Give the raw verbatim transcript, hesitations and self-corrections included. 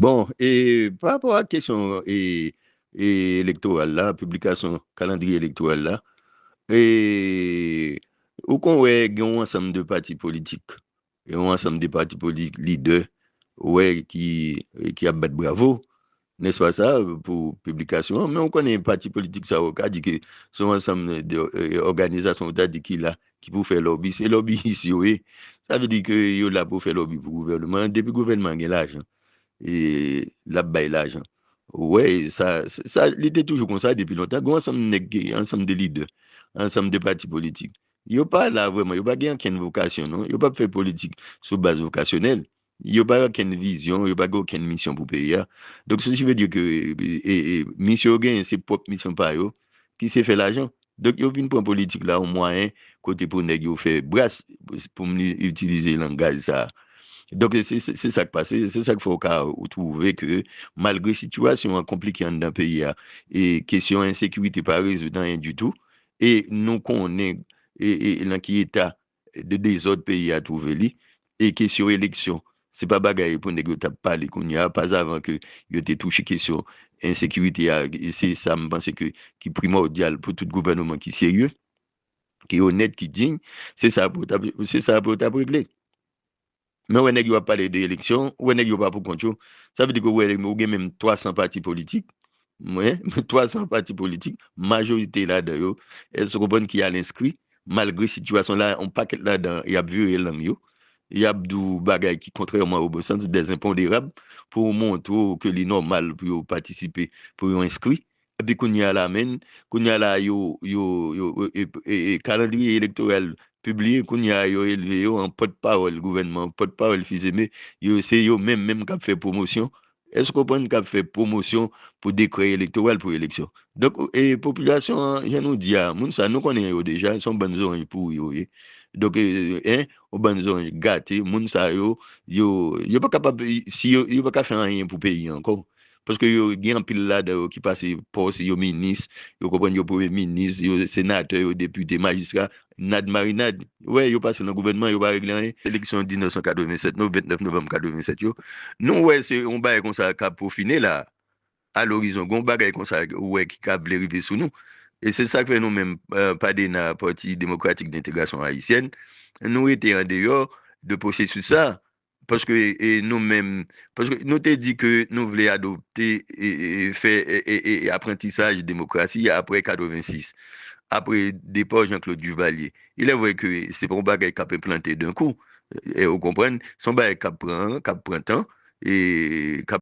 Bon, e pa rapò a kesyon e, e elektoral la, piblikasyon kalandriye elektoral la, e ou konn wè gen yon ansanm de pati politik, e yon ansanm de pati politik lidè, wè ki, ki ap bat bravo, nèspa sa, pou piblikasyon an, men ou konnen pati politik sa yo ka di ke se yon ansanm de, de, e, òganizasyon ou ta di ki la, ki pou fè lòbi, se lòbiyis yo ye. Sa vle di ke yo la pou fè lòbi pou gouvènman an, depi gouvènman an gen lajan, e l ap bay lajan. Ou wè, sa, sa, li te toujou konsa depi lontan. Gen yon ansanm nèg, ansanm de lidè, ansanm de pati politik. Yo pa la vrèman, yo pa gen okenn vokasyon, non. Yo p ap fè politik sou baz vokasyonèl. Yo pa gen okenn vizyon, yo pa gen okenn misyon pou peyi a. Donk, ceci veut dire ke e, e, e, misyon yo genyen, se pwòp misyon pa yo, ki se fè lajan. Donk, yo vin pran politik la yon mwayen kote pou nèg yo fè bras, pou m itilize langaj sa a. Donk, se, se, se sa k pase, se sa k fè w ka twouve ke malgre sitiyasyon an konplike anndan peyi a, e kesyon ensekirite pa rezoud anyen ditou, e nou konnen e, e, nan ki eta de dezòd peyi a twouve li, e kesyon eleksyon, se pa bagay pou nèg yo t ap pale kounye a, pazavan ke yo te touche kesyon ensekirite a, e se sa m panse ke, ki primòdyal pou tout gouvènman ki serye, ki onèt, ki diy, se sa pou yo t ap, se sa pou yo t ap regle. Men wè nèg yo ap pale de eleksyon, wè nèg yo pa pou kont yo. Sa vle di ke wè, ou gen menm twa san pati politik, mwen, twa san pati politik, majorite ladan yo, èske w konprann ki al enskri, malgre sitiyasyon la, yon pakèt ladan, y ap vire lang yo, y ap di w bagay ki kontrèman o bon sans, des impondérables, pou montre w ke li nòmal pou yo patisipe, pou yo enskri. Epi kounye a la, menm, kounye a la, yo, yo, yo, e, e, e, e, kalandriye elektoral pibliye, kounye a, yo elve yo an pòtpawòl gouvènman, pòtpawòl Fils-Aimé, yo, se yo menm, menm k ap fè pwomosyon. Èske w konprann, k ap fè pwomosyon pou dekrè elektoral pou eleksyon? Donk, e, popilasyon an, jan nou di a, moun sa, nou konnen yo deja, se yon bann zoranj pouri yo ye. Donk, e, en, yon bann zoranj gate, moun sa yo, yo, yo pa kapab, si yo, yo pa ka fè anyen pou peyi a ankò. Paske yo gen anpil ladan yo ki pase pòs, yo minis, yo konprann yo premye minis, yo senatè, yo depite, majistra, nad marinad. Wè, yo pase nan gouvènman, yo pa regle anyen. Eleksyon diznèf san katrevennsèt, non, vennèf novanm katrevennsèt yo. Nou wè se yon bagay konsa k ap pwofine la. A lorizon, gen yon bagay konsa ou wè ki ka vle rive sou nou. E se sa k fè nou menm, eh, Padena, Pati Demokratik Dentegrasyon Ayisyèn, nou rete andeyò de pwosesis sa. Paske, e, nou menm, paske nou te di ke nou vle adopte, e, e, e, fè, e, e, e, aprantisaj demokrasi apre katrevensis, apre depa Jean-Claude Duvalier. Il est vrai ke se pa yon bagay k ap enplante d'un coup. E, ou konprann, se yon bagay k ap pran, k ap pran tan, e k ap